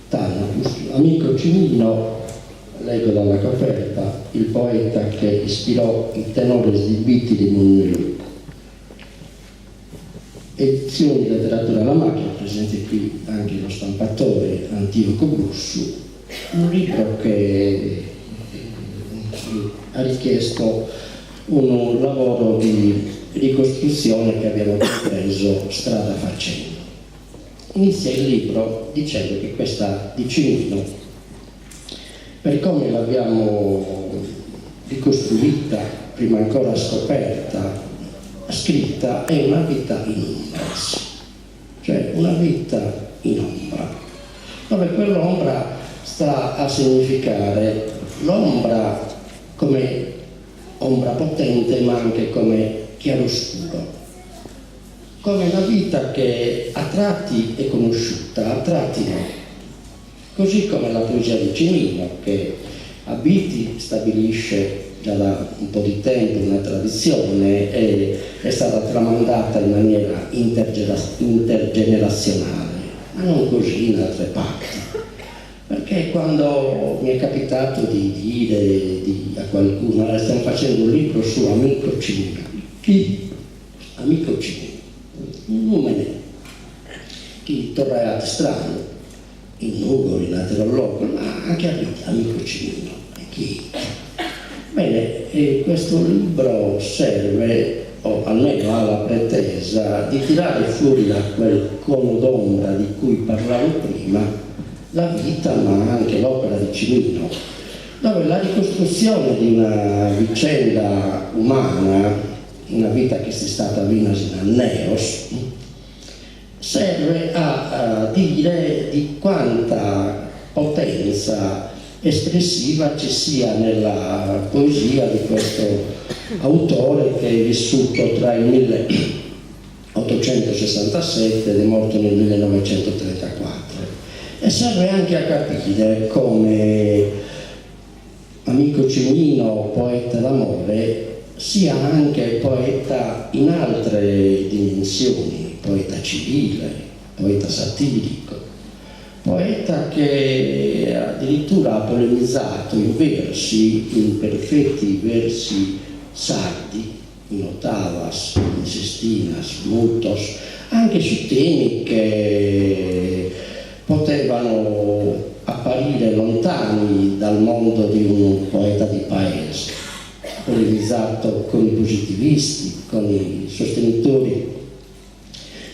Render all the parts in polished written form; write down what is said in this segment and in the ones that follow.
Tando, custu Amico Cimino, leggo dalla coperta, il poeta che ispirò i tenores di Bitti de Monnilocu. Edizioni Letteratura alla Macchia, presente qui anche lo stampatore Antioco Brussu, un libro che ha richiesto unu lavoro di ricostruzione che abbiamo compreso strada facendo. Inizia il libro dicendo che questa di Cimino, per come l'abbiamo ricostruita, prima ancora scoperta, scritta, è una vita in umbras, cioè una vita in ombra, dove quell'ombra sta a significare l'ombra come ombra potente ma anche come chiaroscuro. Come una vita che a tratti è conosciuta, a tratti no. Così come la poesia di Cimino, che a Bitti stabilisce già da un po' di tempo una tradizione e è stata tramandata in maniera intergenerazionale, ma non così in altre parti. Perché quando mi è capitato di dire di, a qualcuno, stiamo facendo un libro su Amico Cimino, chi? Amico Cimino, unu nùmene chi torraiat stranu in Nùgoro, in àteros logos, ma anche a Bitti, Amico Cimino, e chi? Bene, e questo libro serve, o almeno ha la pretesa, di tirare fuori da quel cono d'ombra di cui parlavo prima, la vita ma anche l'opera di Cimino, dove la ricostruzione di una vicenda umana, una vita chi est istada finas in anneos, serve a dire di quanta potenza espressiva ci sia nella poesia di questo autore che è vissuto tra il 1867 ed è morto nel 1934. E serve anche a capire come Amico Cimino, poeta d'amore, sia anche poeta in altre dimensioni, poeta civile, poeta satirico, poeta che addirittura ha polemizzato in versi, in perfetti versi sardi, in otavas, in sestinas, mutos, anche su temi che potevano apparire lontani dal mondo di un poeta di paese. Ha polemizzato con i positivisti, con i sostenitori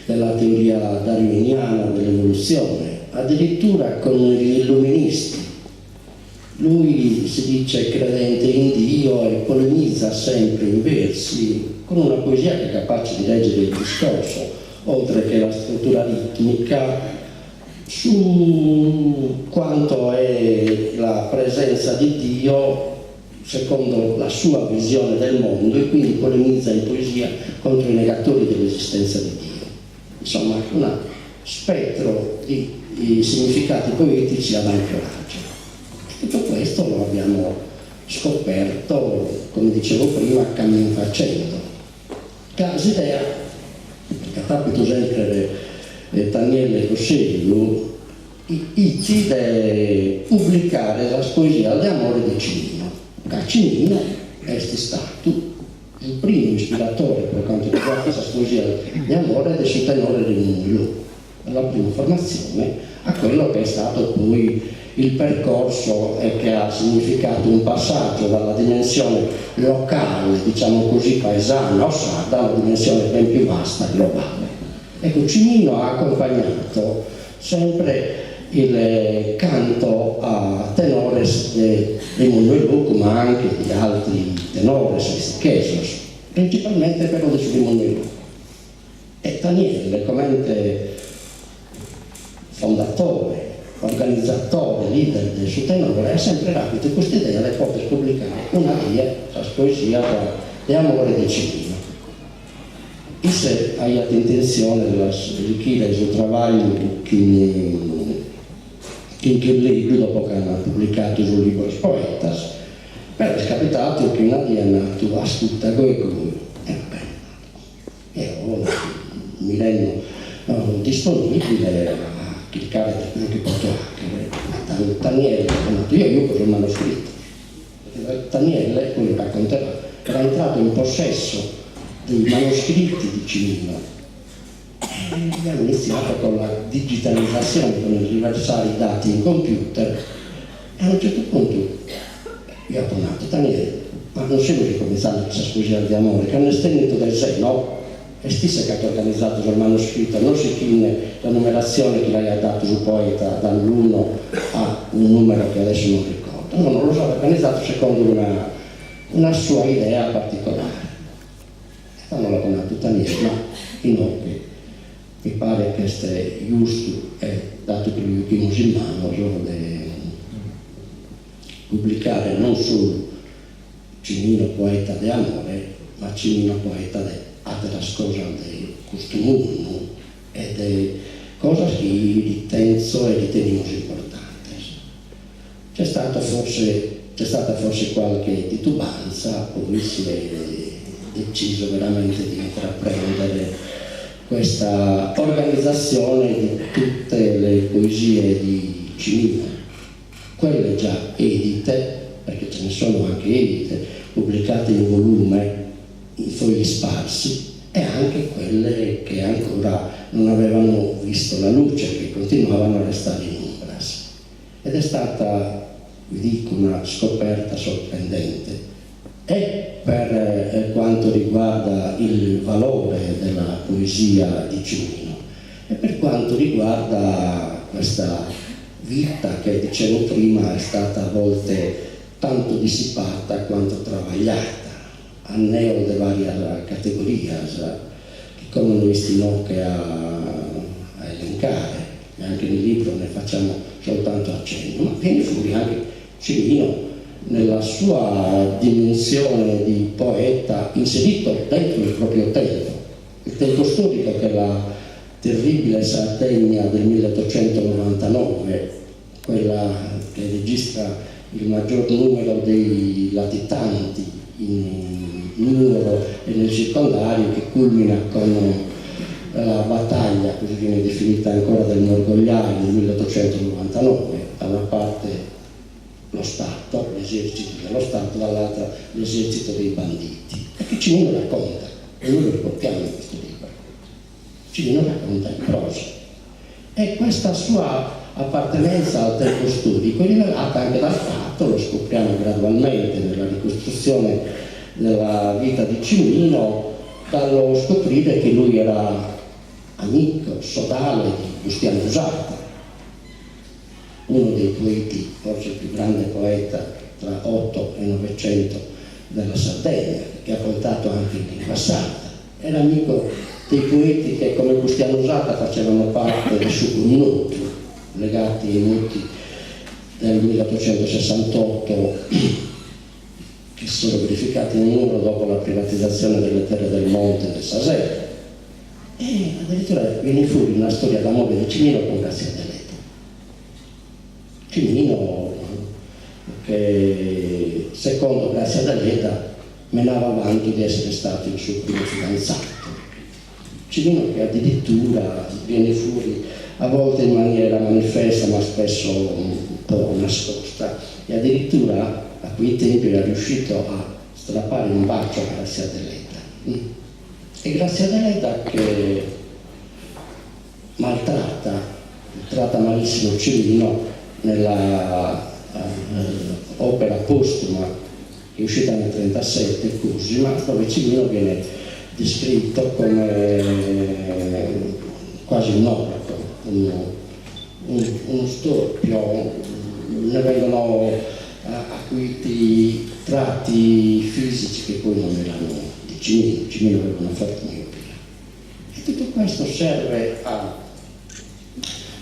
della teoria darwiniana dell'evoluzione, addirittura con gli illuministi. Lui si dice credente in Dio e polemizza sempre in versi, con una poesia che è capace di reggere il discorso, oltre che la struttura ritmica, su quanto è la presenza di Dio secondo la sua visione del mondo e quindi polemizza in poesia contro i negatori dell'esistenza di Dio. Insomma, un spettro di significati poetici ad ampio raggio. Tutto questo lo abbiamo scoperto, come dicevo prima, cammin facendo. Ca s'idea, at apidu sempre Tanielle Cossellu, fit de publicare sas poesias de amore de Cimino, ca Cimino est istadu su primu ispiratore pro cantu riguardat sas poesias de amore de su tenore de Munnilù, dalla prima formazione a quello che è stato poi il percorso e che ha significato un passaggio dalla dimensione locale, diciamo così, paesana o sarda, a una dimensione ben più vasta, globale. Ecco, Cimino ha accompagnato sempre il canto a tenores de de Munnu 'e Logu, ma anche di altri tenores bistichesos, principalmente però de su de Munnu 'e Logu. E Tanielle, comente fondatore, organizatore, leader de su tenore, at sempre apidu custa idea de poder publicare una die sas poesias de amore de Cimino. Isse aiat intentzione de las sighire su trabagliu chin chin Chilleddu dopo ch'an publicadu su libros poetas, però est capitadu chi una die at nadu, ascurta goi goi, e va bene, eo mi rendo disponibile a. chircare de non chi poto 'achere, ma Tanielle at natu, io juco sos manoscritos, Tanielle, poi lo racconterà, era entrato in possesso dei manoscritti di Cimino e abbiamo iniziato con la digitalizzazione, con il riversare i dati in computer e a unu certu puntu io apo natu, Tanielle, ma non semus incomintzande cun sas poesias de amore, ca no est 'ennitu de sé, no? Est isse chi at organizadu sos manoscritos, non sichinde sa numeratzione chi l'aiat datu su poeta, dall'uno a un numero che adesso non ricordo, no, no, los at organizados secondo una una sua idea particolare. E tando l'apo natu, Taniè, ma inoghe mi paret chi est giustu e datu chi lu juchimus in manos de publicare non solu Cimino poeta de amore, ma Cimino poeta de àteras cosas de custu mundu e de cosas chi ritenzo e ritenimus importantes. C'è stato forse, c'è stata forse qualche titubanza, poi si è deciso veramente di intraprendere questa organizzazione di tutte le poesie di Cimino, quelle già edite, perché ce ne sono anche edite, pubblicate in volume, in fogli sparsi, e anche quelle che ancora non avevano visto la luce, che continuavano a restare in umbras. Ed è stata, vi dico, una scoperta sorprendente e per quanto riguarda il valore della poesia di Cimino e per quanto riguarda questa vita che, dicevo prima, è stata a volte tanto dissipata quanto travagliata, anneo de varias categorias, chi como no isto inoghe a a elencare, e anche nel libro ne facciamo soltanto accenno, ma viene fuori anche Cimino nella sua dimensione di poeta inserito dentro il proprio tempo, il tempo storico che la terribile Sardegna del 1899, quella che registra il maggior numero dei latitanti in Nuoro e nel circondario, che culmina con la battaglia, così viene definita ancora, del Morgogliai nel 1899, da una parte lo Stato, l'esercito dello Stato, dall'altra l'esercito dei banditi. E che Cimino racconta, e noi lo riportiamo in questo libro. Cimino racconta in prosa. E questa sua appartenenza al tempo storico è rivelata anche dal fatto, lo scopriamo gradualmente nella ricostruzione della vita di Cimino, dallo scoprire che lui era amico, sodale di Bustianu Satta, uno dei poeti, forse il più grande poeta tra 8 e 900 della Sardegna, che ha poetato anche in lingua sarda. Era amico dei poeti che come Bustianu Satta facevano parte del Su Connotu, legati ai moti del 1868 che si sono verificati in Nuoro dopo la privatizzazione delle terre del monte del Sasello. E addirittura viene fuori una storia d'amore di Cimino con Grazia Deledda. Cimino che secondo Grazia Deledda menava avanti di essere stato il suo primo fidanzato. Cimino che addirittura viene fuori a volte in maniera manifesta ma spesso un po' nascosta e addirittura a quei tempi era riuscito a strappare un bacio a Grazia Deledda. E Grazia Deledda che maltratta, tratta malissimo Cimino nella opera postuma che è uscita nel 1937, Cosima, dove Cimino viene descritto come quasi un orco, uno storpio, ne vengono acuiti tratti fisici che poi non erano di Cimino, Cimino aveva una forte miopia. E tutto questo serve a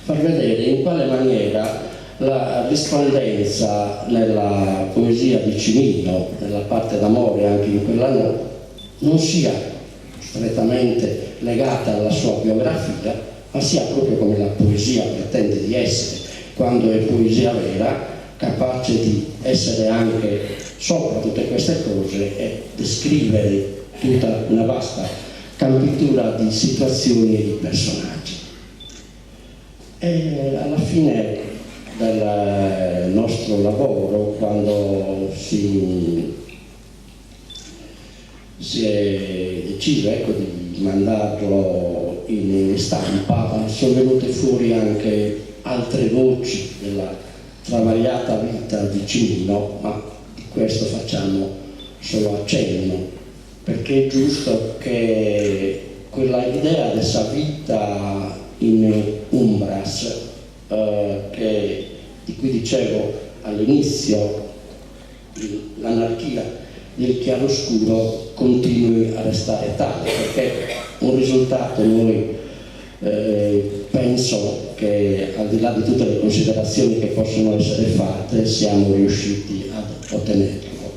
far vedere in quale maniera la rispondenza nella poesia di Cimino, nella parte d'amore anche in quella no, non sia strettamente legata alla sua biografia, ma sia proprio come la poesia pretende di essere, quando è poesia vera, capace di essere anche sopra tutte queste cose e descrivere tutta una vasta campitura di situazioni e di personaggi. E alla fine del nostro lavoro, quando si si è deciso ecco di mandarlo in stampa, sono venute fuori anche altre voci della travagliata vita di Cimino, ma di questo facciamo solo accenno, perché è giusto che quella idea de sa vita in umbras che di cui dicevo all'inizio, l'anarchia del chiaroscuro continui a restare tale, perché un risultato noi penso che al di là di tutte le considerazioni che possono essere fatte siamo riusciti ad ottenerlo,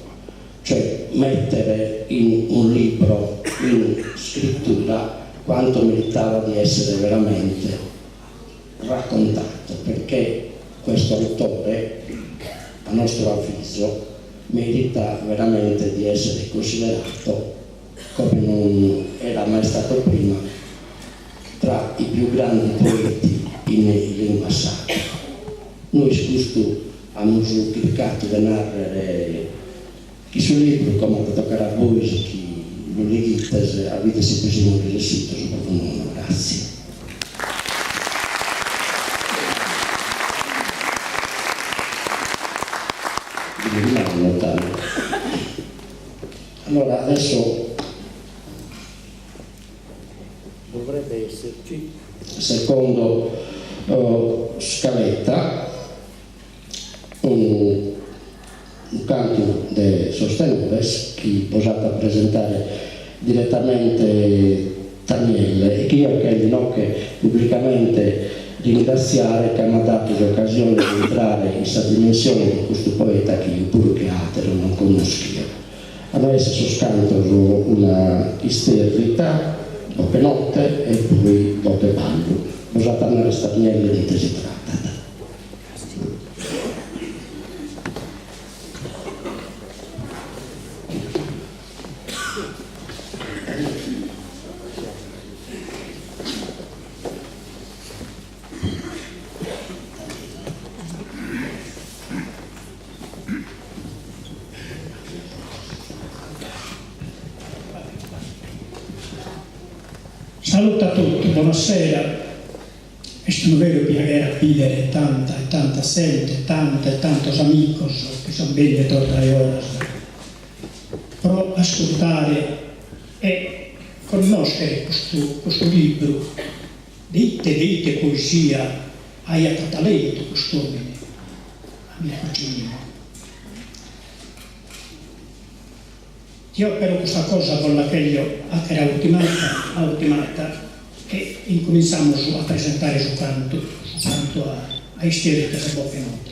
cioè mettere in un libro, in scrittura, quanto meritava di essere veramente raccontato, perché questo autore, a nostro avviso, merita veramente di essere considerato, come non era mai stato prima, tra i più grandi poeti in lingua sarda. Nois custu amus chircadu de nàrrere chi su libru, como at a tocare a bois chi lu leghites, a bider si bi semus resessidos o nono. Gràtzias. Allora adesso dovrebbe esserci, secondo scaletta, unu cantu de sos tenores chi bos at a presentare diretamente Tanielle e chi eo cherjo inoghe pubblicamente ringratziare ca m'at datu s'occasione de intrare in sa dimensione de custu poeta chi eo puru che àteru non connoschio. An a esser sos cantos una isterrita, Boche Notte e poi Boche Ballu. Bos at a narrer Tanielle de ite si tratat. Salute a totu, bonasera. Est unu veru piaghere a bìdere tanta e tanta zente, tanta e tantos amicos chi sunt bènnidos dae oras pro ascurtare e connòschere custu custu libru de ite de ite poesia aiat talentu cust'òmine, amicu Cimino. Jeo però custa cosa bos la cherjo 'achere a urtimata a urtimata e incuminzamus a presentare su cantu, su cantu a a isterritas e boche notte.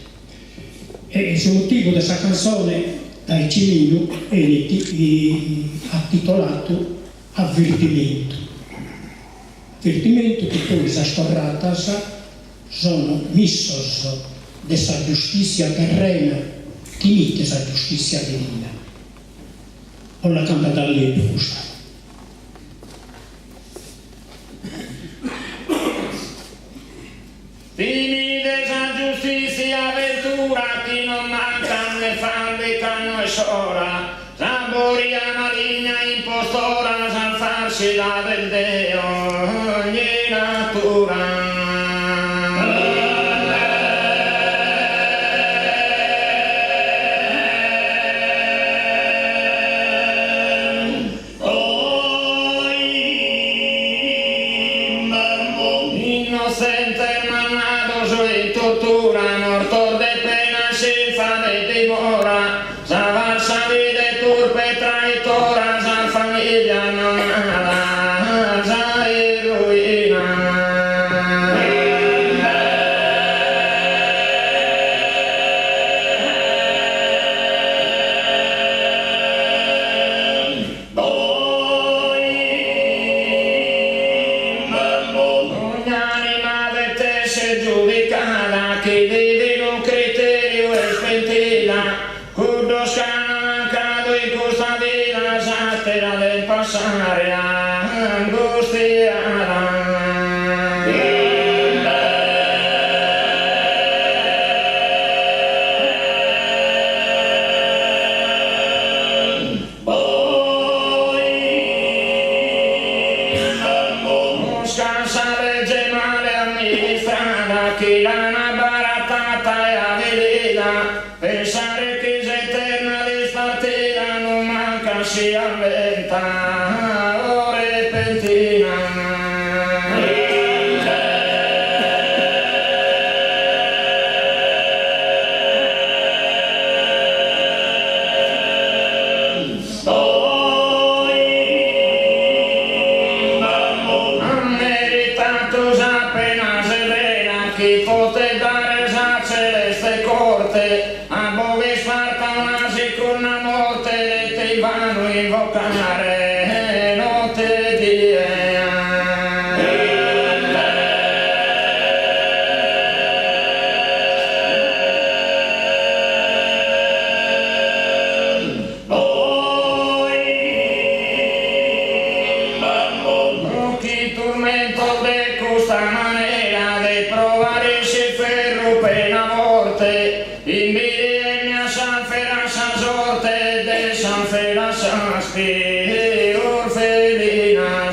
E su motivu de sa cantzone dae Ciminu 'enit attitolatu Avvertimentu. Avvertimentu chi poi sas torratas sono missos de sa giustissia terrena timite sa giustissia divina. Bos la cantat a lebiu custa. Timide sa giustissia ventura chi non mancat ne fallit cando est s'ora, sa boria maligna impostora sa falsidade del de ogni natura. Innocentes mandados in tortura, mortos de pena s'infame dimora, sa falsa fide turpe traitora, sa familia non at sa irrura. zerta o repentina. Meritatu sa pena severa chi potet dare sa celeste corte a boghe isparta una sicunda morte de te invanu invocare notte e die. Pro chi turmentos de custa manera de provare in s'inferru pena forte, imbidiende a sa fera sa sorte de sas feras sas pius felinas.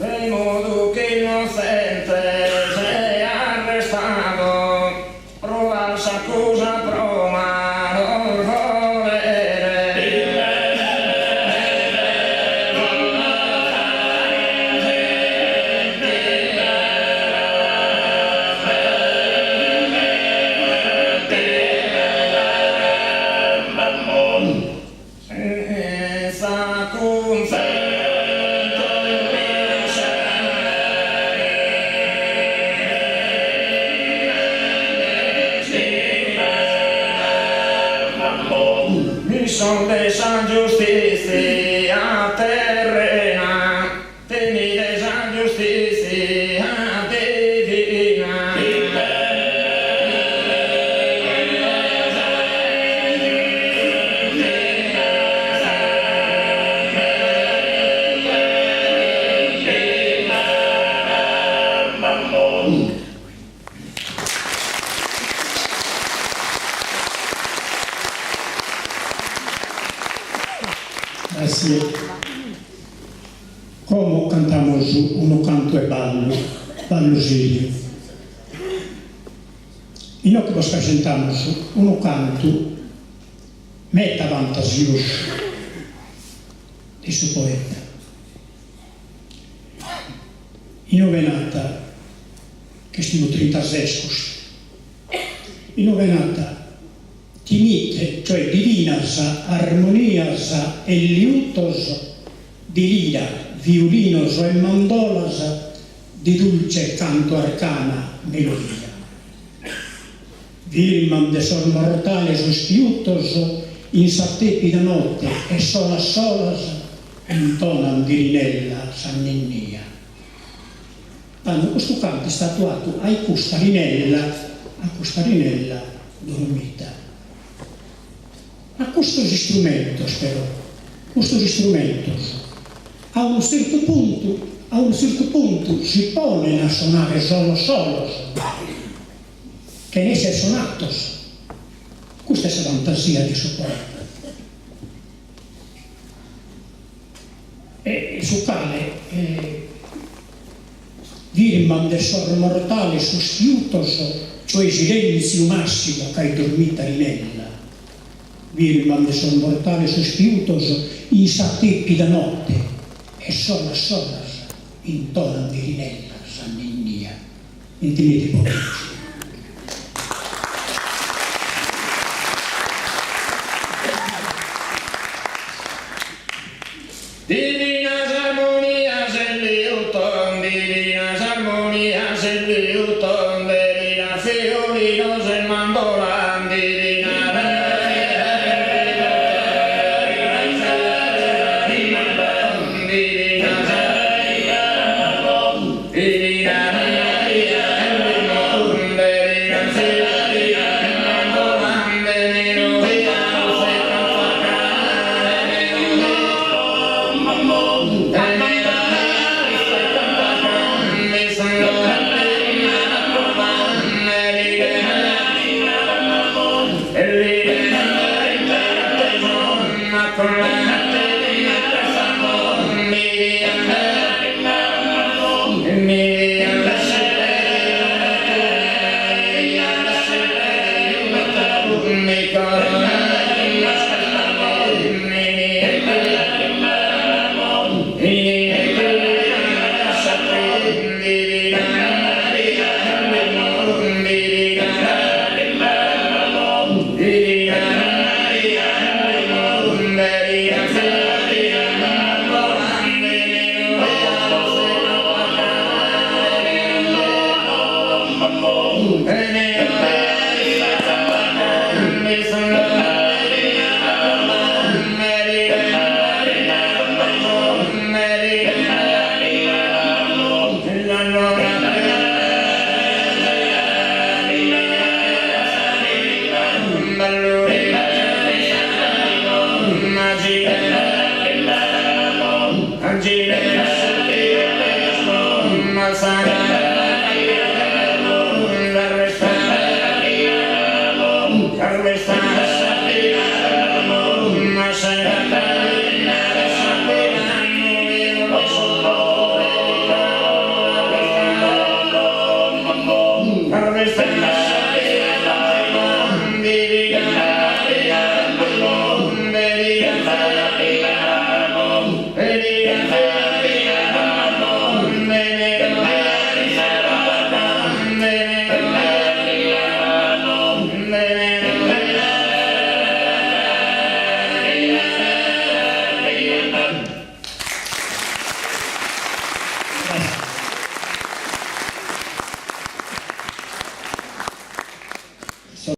De modu chi innotzente sia arrestadu pro falsa accusa pro malos voleres. Senza cunsentu Mi son de sa giustizia terrena, Timide sa giustizia divina. Grazie. Como cantamus unu cantu 'e ballu, ballu siriu. Inoghe bos presentamus unu cantu meta fantasiosu de su poeta. Inoghe nat, ch'est unu trintases custu, inoghe nat Timite, cioè divinas armonias e liutos di lira, viulinos e mandolas di dulce cantu arcana melodia. Firman de sos mortales sos piutos in sa tepida notte e solas solas intonan di Rinella s'anninnia. Tando custu cantu est atuatu a custa Rinella, a custa Rinella dormida. A custos istrumentos però, custos istrumentos a unu tzertu puntu, a unu tzertu puntu si ponen a sonare solos solos, chene esser sonatos. Custa est sa fantasia de su poeta. E su cale firman de sos mortales sos piutos, cioè silentziu massimu ca est dormita Rinella. Firman de sos mortales sos piutos in sa tepida notte e solas solas intonan de rinella s'anninnia. Intendide bois. Divinas armonias e liutos, divinas armonias e liutos, de lira, fiolinos e mandola, divina